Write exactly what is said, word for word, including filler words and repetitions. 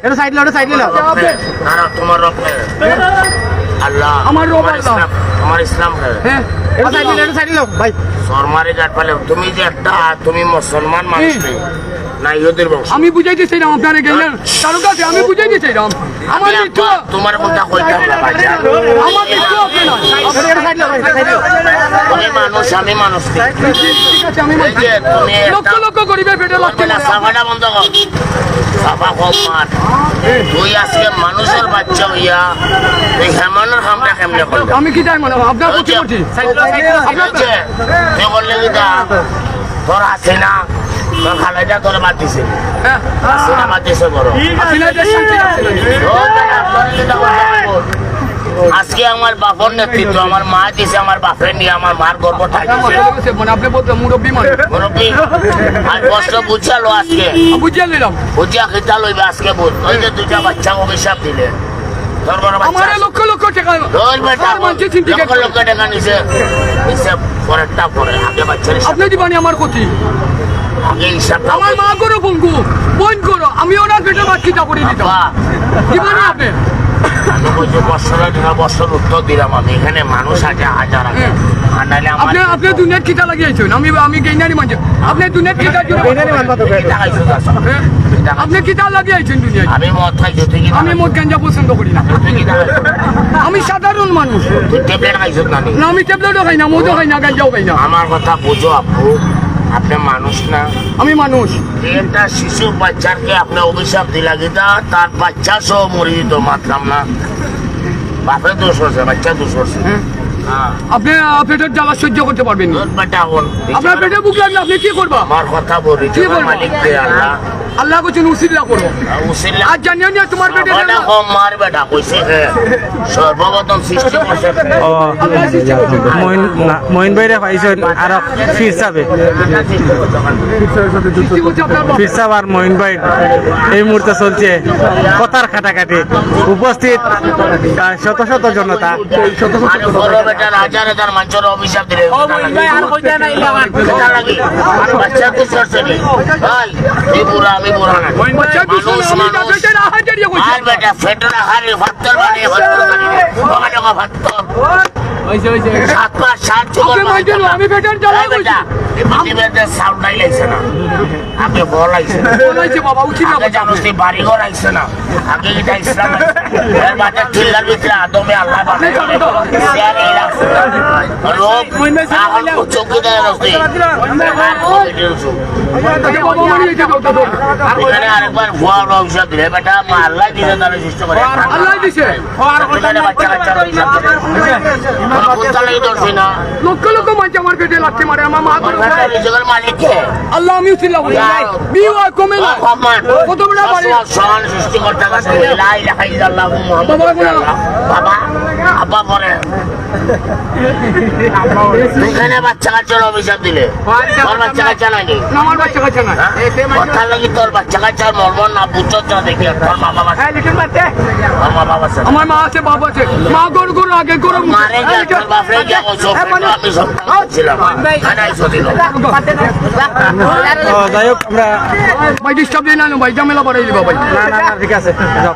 এটা সাইড লো, এটা সাইড লো। রব কে? না, না, তোমার রব কে? আল্লাহ। আমার রব তোমার আল্লাহ। ইসলাম, তোমার ইসলাম কে? হ্যাঁ। এটা সাইড লো, এটা সাইড লো, ভাই। শর্মারে গাট পালে, তুমি যে একটা, তুমি মুসলমান মানুষ হুম। নি, না ইহুদির বংশ? আমি বুঝাইতে চাইলাম আপনারে, গেলেন কারো কাছে, আমি বুঝাইতে চাইলাম। আমার আমি মৃত্যু আপনার, তোমার কথা কইতাম না, ভাইজান। আমার মৃত্যু আপনি নয়। এটা সাইড লো, ভাই, সাইড লো। তুমি মানুষ, আমি মানুষ নি। ঠিক আছে, আমি এই যে তুমি লক্ষ একটা লক্ষ গরিবের পেটে লাগছে না। সাফাটা বন্ধ কর। সাফা কম মার। তুই আজকে মানুষের বাচ্চা হইয়া তুই হেমানোর কামটা কেমনে করলি? আমি কি তাই মনে হয়? আপনার বুঝছো? প্রতি বুঝি। এই যে, তুই করলে কি তা? তোর হাসিনা, তোর খালেদা তোর বাদ দিছে। হ্যাঁ। হাসিনা বাদ দিছে বড়। হাসিনা যে শান্তি আছে না। তোর বাদ দিছে বড়। আজকে আমার বাপর নেতৃত্ব, আমার মা দিছে, আমার বাপরে নিয়ে আমার মার গর্ভ থাকে। আপনার মাথা গেছে, মানে, আপনি বলতে মুরব্বী মানুষ। মুরব্বী, আর কষ্ট বুঝালো আজকে। বুঝিয়া লইলাম। বুঝিয়া খিতা লইবে আজকে বুঝ। ওই যে দুইটা বাচ্চা অভিশাপ দিলে। তোর বড় বাচ্চা আমারে আছে। লক্ষ লক্ষ টাকা। দশ বেটা, আর মানছে চিন্তা লক্ষ করে। লক্ষ টাকা নিছে। নিছে পরেরটা পরে, আগে বাচ্চা নিছে। আপনি দিবানি আমার ক্ষতি। আগে হিসাবটা আমার মা করো, বন্ধু, বোন করো, আমি ওনার পেটে বাচ্চি চাকরি দিতাম। বাবা। দিবানি আপনি? আমি কই যে বৎসর, এটা বৎসর উত্তর দিলাম আমি। এখানে মানুষ আছে হাজার হাজার। হুম। আর নাইলে আমার আপনি, আপনি দুনিয়ার কিতা লাগিয়ে আইছেন? আমি, আমি গেইনারি মানছি। আপনি দুনিয়ার কিতা জুড়ে গেইনারি মানবা তো। কিতা খাইছো দাস? হ্যাঁ? কিতা খাইছো? আপনি কিতা লাগিয়ে আইছেন দুনিয়ায়? আমি মদ খাইছো, তুই কিতা আমি খাইছো? মদ গাঞ্জা পছন্দ করি না। তুই কিতা খাইছো? আমি সাধারণ মানুষ। তুই ট্যাবলেট খাইছো না নি? না, আমি ট্যাবলেটও খাই না, মদও খাই না, গাঞ্জাও খাই না। আমার কথা বুঝো আপু, আপনি মানুষ না। আমি মানুষ। একটা শিশু বাচ্চাকে আপনি অভিশাপ দিলা কিতা, তার বাচ্চা সহ মরি দিত, মাতলাম না। বাপে দোষ করছে, বাচ্চা দোষ করছে। হ্যাঁ। হ্যাঁ। আপনি, আহ, পেটের জ্বালা সহ্য করতে পারবেন না। তোর বেটা বল। আপনার পেটে ভুক লাগলে আপনি কি করবা? আমার কথা বলি, কি তোমার করবা? মালিক কে আল্লাহ। আল্লাহ কইছেন উসিলা করো। হ্যাঁ, উসিলা। আর জানিও না তোমার পেটে আমার জ্বালা। কম মার বেটা কইছে, হ্যাঁ। সর্বপ্রথম সৃষ্টি করছে। ও, আল্লাহ সৃষ্টি করছে। মইন, না, মইন ভাইরে পাইছইন আর ফির সাবে। সৃষ্টি করছে আপনার বাপ। ফির সাব আর মইন ভাই এই মুহূর্তে চলছে কথার কাটাকাটি। উপস্থিত, আহ, শত শত জনতা। আর বড় বেটার হাজার হাজার মানুষের অভিশাপ দিলে। ও মইন ভাই, আর কইতা নাই লাগান। এটা লাগি। বাচ্চা তো সরসরি। ভাই, এই বুড়া, আমি বুড়া না। বাচ্চা তো মানুষ, সরসরি, মানুষ। বাচ্চা তো হাজার ইয়ে কইছে। আর বেটা, ফেটরা হারে, ফাত্তর মানে, ফাত্তর মানে। ওখানে ফাত্তর। হইছে, হইছে। সাত পাঁচ সাত চুগল আপনি মানছেন না, আমি বেটার জ্বালায় এই বেটা, বলছি। এই পৃথিবীতে সাউন্ড নাই লাগছে না। আপনি বল আইছে না। বল আইছে বাবা, উচিত না আপনি কথা। জানো সেই বাড়ি ঘর আইছে না। আগে এটা ইসলাম আছে। এর বাদে চিল্লার ভিতরে আদমে আল্লাহ বানায়। আপনি জানেন তো? শেয়ারে ইলাম। লোক, মহিমা ছিল এখন বললাম। চোখ বুঝে গেল সেই। আর কমিটির চোখ। আচ্ছা, বাবা, মানে এটা বলতে তো। এখানে আরেকবার ভুয়া রংসা দিলে, বেটা, আল্লাহ দিলে তাহলে সৃষ্টি করে। আল্লাহ দিছে। এখানে বাচ্চা কাচ্চা রংসা দিলে। কোনো কুন্তা লাগি ধরছে না। লক্ষ লক্ষ মানুষ আমার পেটে লাথি মারে, আমার মা আমার ধরে বেটা মারে। রিজিকের মালিক কে? আল্লাহ, আমিও চিল্লাবো। ইয়া। বিওয়াই কমে না। ও, কমান। কত বড় বাড়ি? সমান সৃষ্টিকর্তার কাছে। লা ইলাহা ইল্লাল্লাহু মুহাম্মাদুর বাবা, রাসূলুল্লাহ। বাবা, আব্বা পরে। তুই কেনে বাচ্চা কাচ্চার অভিশাপ দিলে? তোর বাচ্চা কাচ্চা নাই নি? না, আমার বাচ্চা কাচ্চা নাই। হ্যাঁ? তোর লাগি তোর বাচ্চা কাচ্চার মর্ম না বুঝছস না দেখি, তোর মা বাবা আছে। এই, লিটন মারতে। তোর মা বাবা আছে। আমার মা আছে, বাবা আছে। মা গরু, গরু আগে গরু। মারে গিয়া, এই, তোর বাপরে গিয়া কইছো, এই, মানে, আমি সব ছিলাম। এই, খানায় সত্যি না। ও, যাই হোক, আমরা ভাই, ডিস্টার্ব দিন না, ভাই, ঝামেলা বাড়াই দিবা, ভাই। না, না, না, ঠিক আছে, যাও।